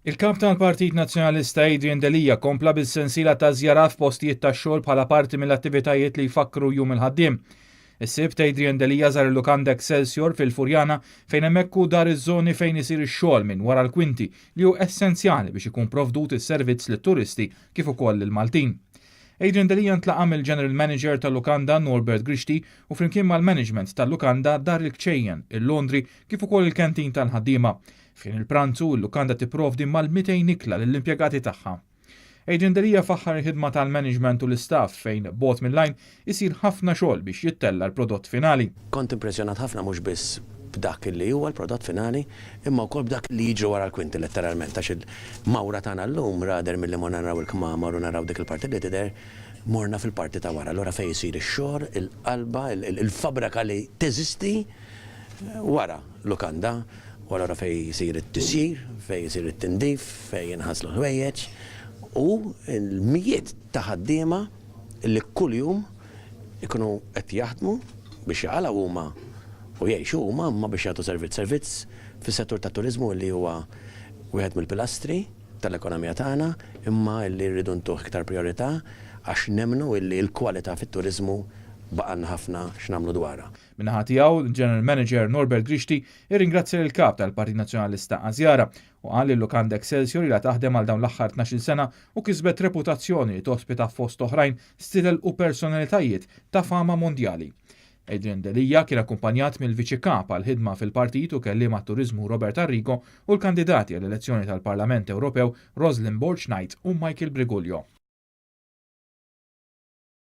Il-Kap tal-Partit Nazzjonalista Adrian Delia kompla bis-sensiela ta' żjarat f'postijiet tax-xogħol bħala parti mill-attivitajiet li jfakkru Jum il-Ħaddiem. Is-Sibt Adrian Delia żar il-Lukanda Excelsior fil-Furjana fejn hemmhekk hu dar iż-żoni fejn isir ix-xogħol minn wara l-kwinti li hu essenzjali biex ikun provdut is-servizz lit-turisti kif ukoll lill-Maltin. Adrian Delia ntlaqa' mill-General Manager tal-Lukanda Norbert Grixti u flimkien mal-management tal-lukanda dar il-kċejjen, il-laundry kif ukoll il-canteen tal-ħaddiema. F'ħin il-pranzu, il-lukanda tipprovdi mal-200 ikla lill-impjegati tagħha. Adrian Delia faħħar il-ħidma tal-management u l-istaff fejn bogħod mill-għajn isir ħafna xogħol biex jittella' l-prodott finali. Kont impressjonat ħafna mhux biss b'dak li huwa l-prodott finali, imma wkoll b'dak li jiġri wara l-kwinti letteralment, għax il-mawra tagħna llum rather milli morna naraw il-kmamar u naraw dik il-parti li tidher, morna fil-parti ta' wara, allura fejn isir ix-xogħol, il-qalba, il-fabbrika li teżisti wara lukanda, u allura fejn isir it-tisjir, fejn isir it-tindif, fejn jinħaslu l-ħwejjeġ u l-mijiet ta' ħaddiema li kuljum ikunu qed jaħdmu biex jaqalgħu huma u jgħixu huma imma biex jagħtu servizz. Servizz fis-settur tat-turiżmu li huwa wieħed mill-pilastri tal-ekonomija tagħna imma li rridu ntuh iktar prijorità għax nemmnu illi l-kwalità fit-turiżmu baqgħalna ħafna x'nagħmlu dwarha. Min-naħa tiegħu, il-General Manager Norbert Grixti irringrazzja lill-Kap tal-Partit Nazzjonalista għaż-żjara u qal li l-Lukanda Excelsior ilha taħdem għal dawn l-aħħar 12-il sena u kisbet reputazzjoni li tospita fost oħrajn stilel u personalitajiet ta' fama mondjali. Adrian Delia kien akkumpanjat mill-Viċi Kap għall-ħidma fil-partit u kelliem għat-turiżmu Robert Arrigo u l-kandidati għall-elezzjoni tal-Parlament Ewropew Roslyn Borg Knight u Michael Briguglio.